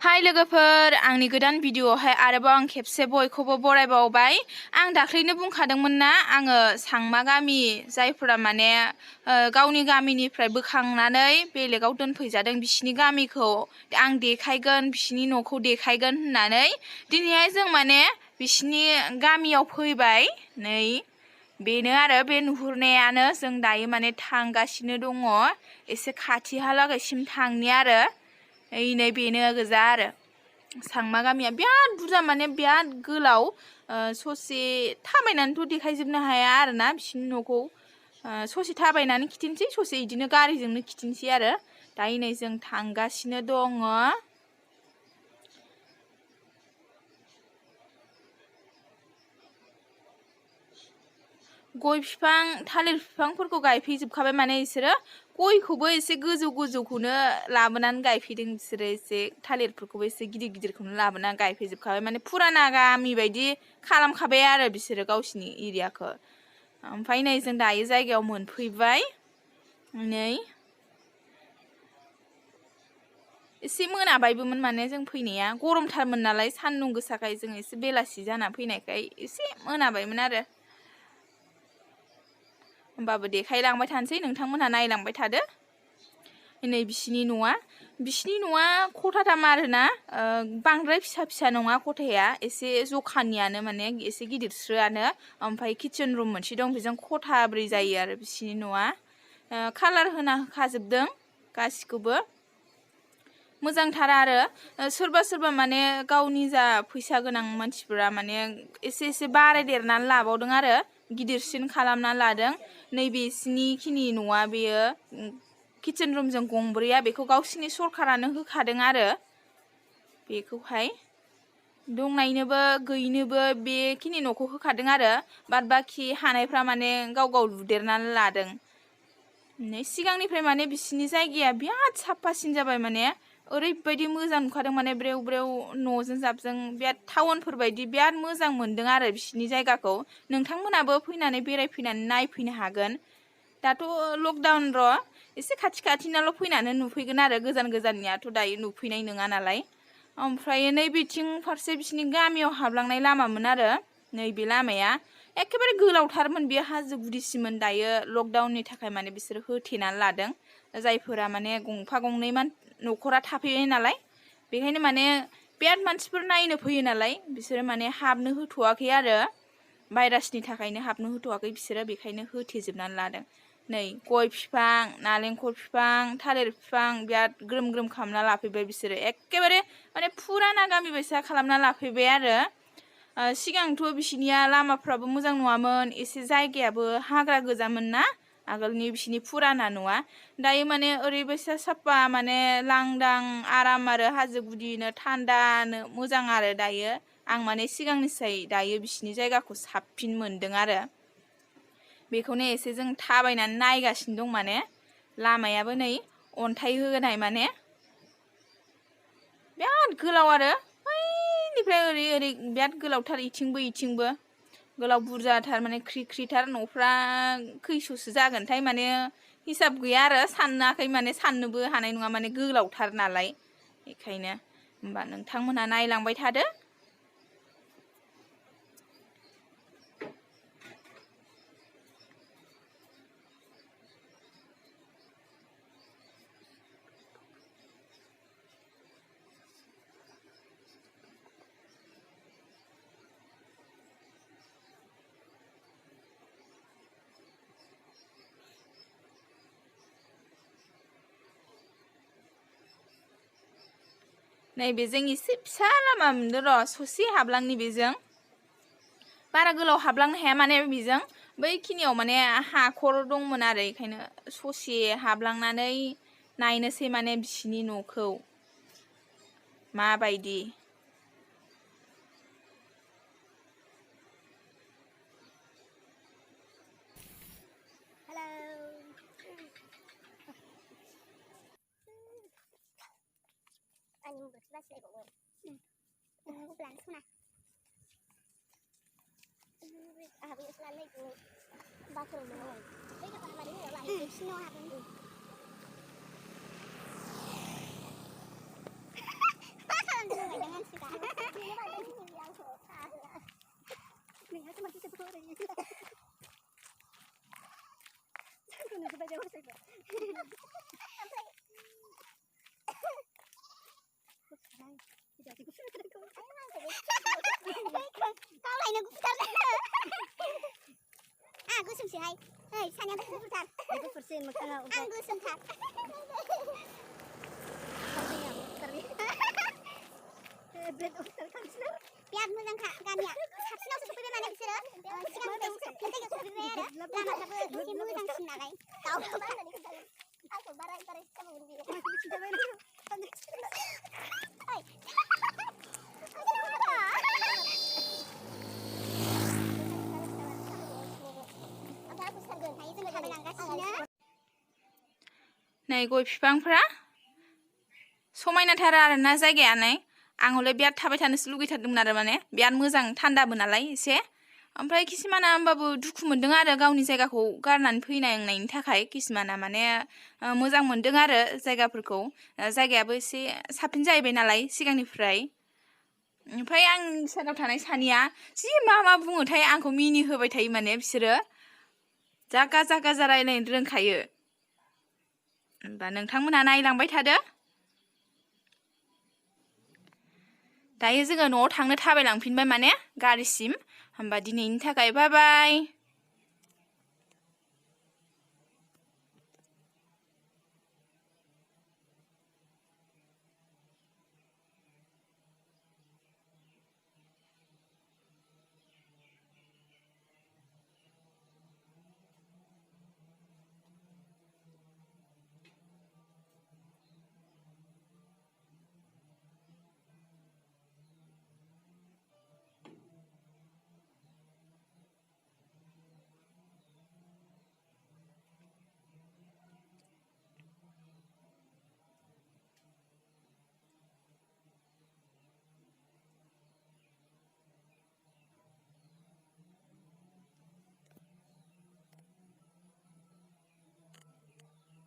हाय लोगोफोर आंनि गोदान भिडिअआवहाय आरोबाव आं खेबसे बयखौबो बरायबावबाय आं दाख्लैनो बुंखादोंमोन ना आङो सांमा गामि जायफोरा माने गावनि गामिनिफ्राय बोखांनानै बेलेगाव दोनफैजादों बिसिनि गामिखौ आं देखायगोन बिसिनि न'खौ देखायगोन होननानै दिनैहाय जों माने बिसिनि गामियाव फैबाय नै बेनो आरो बे नुहुरनायानो जों दायो माने थांगासिनो दङ एसे खाथिहालागैसिम थांनि आरो नै बेनो गोजा आरो सांमा गामिया बिराद बुरजा माने बिराद गोलाव ससे थाबायनानैथ' देखायजोबनो हाया आरोना बिसिनि न'खौ ससे थाबायनानै खिथिनोसै ससे इदिनो गारिजोंनो खिथिनोसै आरो दायो नै जों थांगासिनो दङ गय बिफां थालिर बिफांफोरखौ गायफैजोबखाबाय माने बिसोरो गयखौबो एसे गोजौ गोजौखौनो लाबोनानै गायफैदों बिसोरो एसे थालिरफोरखौबो एसे गिदिर गिदिरखौनो लाबोनानै गायफैजोबखाबाय माने फुराना गामि बायदि खालामखाबाय आरो बिसोरो गावसिनि एरियाखौ ओमफ्राय नै जों दायो जायगायाव मोनफैबाय नै एसे मोनाबायबोमोन माने जों फैनाया गरमथारमोन नालाय सान्दुं गोसाखाय जों एसे बेलासि जाना फैनायखाय एसे मोनाबायमोन आरो होमबाबो देखायलांबाय थानोसै नोंथांमोनहा नायलांबाय थादो नै बिसिनि न'आ खथाथाम आरोना बांद्राय फिसा फिसा नङा खथाया एसे जखानियानो माने एसे गिदिरस्रोआनो ओमफ्राय किटचेन रुम मोनसे दं बेजों खथाब्रै जायो आरो बिसिनि न'आ कालार होना होखाजोबदों गासिखौबो मोजांथार आरो सोरबा सोरबा माने गावनि जा फैसा गोनां मानसिफोरा माने एसे बारायदेरनानै लाबावदों आरो गिदिरसिन खालामना लादों नैबेसिनिखिनि न'आ बेयो किटचेन रुमजों गंब्रैया बेखौ गावसिनि सरखारानो होखादों आरो बेखौहाय दंनायनोबो गैयिनोबो बेखिनि न'खौ होखादों आरो बाद बाखि हानायफ्रा माने गाव गाव लुदेरनानै लादों सिगांनिफ्राय माने बिसिनि जायगाया बिराद साफासिन जाबाय माने ओरैबायदि मोजां नुखादों माने ब्रेव ब्रेव न'जों जाबजों बिराद टाउनफोर बायदि बिराद मोजां मोनदों आरो बिसिनि जायगाखौ नोंथांमोनाबो फैनानै बेरायफैनानै नायफैनो हागोन दाथ' लकडाउन एसे खाथि खाथिनाल' फैनानै नुफैगोन आरो गोजान गोजाननियाथ' दायो नुफैनाय नङा नालाय ओमफ्राय नैबेथिं फारसे बिसिनि गामियाव हाबलांनाय लामामोन आरो नैबे लामाया एखेबारे गोलावथारमोन बेयो हाजो गुदिसिमोन दायो लकडाउननि थाखाय माने बिसोरो होथेनानै लादों जायफोरा माने गंफा गंनै न'खरा थाफैबाय नालाय बेखायनो माने बिराद मानसिफोर नायनो फैयो नालाय बिसोरो माने हाबनो होथ'वाखै आरो भाइरासनि थाखायनो हाबनो होथ'वाखै बिसोरो बेखायनो होथेजोबनानै लादों नै गय बिफां नालेंखर बिफां थालिर बिफां बिराद ग्रोम ग्रोम खालामना लाफैबाय बिसोरो एखेबारे माने फुराना गामि बायसा खालामना लाफैबाय आरो सिगांथ' बिसिनिया लामाफ्राबो मोजां नङामोन एसे जायगायाबो हाग्रा गोजामोन ना आगोलनि बिसिनि फुराना न'आ दायो माने ओरैबायसा साफा माने लांदां आराम आरो हाजो गुदिनो थान्दानो मोजां आरो दायो आं माने सिगांनिसाय दायो बिसिनि जायगाखौ साबसिन मोनदों आरो बेखौनो एसे जों थाबायनानै नायगासिनो दं माने लामायाबो नै अन्थाइ होनाय माने बिराद गोलाव आरो बैनिफ्राय ओरै बिराद गोलावथार इथिंबो गोलाव बुरजाथार माने ख्रि ख्रिथार न'फ्रा खैस'सो जागोनथाय माने हिसाब गैया आरो सानाखै माने साननोबो हानाय नङा माने गोलावथार नालाय बेखायनो होमबा नोंथांमोनहा नायलांबाय थादो नै बेजों एसे फिसा लामा मोनदों र' ससे हाबलांनि बेजों बारा गोलाव हाबलांनो हाया माने बेजों बैखिनियाव माने हाखर दंमोन आरो बेखायनो ससे हाबलांनानै नायनोसै माने बिसिनि न'खौ माबायदि Anh bật flash đây của người. Cũng làm xuống nào. Bây giờ làm đây của bao thường rồi. Bây giờ bạn đứng ở lại thì xin nó hạt đi. Ba thường Kau lain aku putar. Aku sumsi hai. Hei, sanya aku putar. Aku persen makanya. Aku sumtar. Biar moजां kak गामिया साबसिनावसो सफैबाय माने बिसोरो सिगांनिफ्राय साबसिन जायगायाव सफैबाय आरो लामाफ्राबो एसे मोजांसिन नालाय गावबो बारनानै खोन्थागोन आंखौ बाराय खिथाबावगोन बियो ओमफ्राय आंखौ सारगोन हायो जोङो थाबायलांगासिनो नै गय बिफांफ्रा समायनाथार आरोना जायगायानो आं हले बिराद थाबाय थानोसो लुगैथारदोंमोन आरो माने बिराद मोजां थान्दाबो नालाय एसे ओमफ्राय किसुमाना होमबाबो दुखु मोनदों आरो गावनि जायगाखौ गारनानै फैनांनायनि थाखाय किसुमाना माने मोजां मोनदों आरो जायगाफोरखौ जायगायाबो एसे साबसिन जाहैबाय नालाय सिगांनिफ्राय ओमफ्राय आं सानाव थानाय सानैया जि मा बुङोथाय आंखौ मिनि होबाय थायो माने बिसोरो जा गाजा रायलायनो रोंखायो होमबा नोंथांमोनहा नायलांबाय थादो दायो जोङो न'आव थांनो थाबायलांफिनबाय माने गारिसिम होमबा दिनैनि थाखाय बाय बाय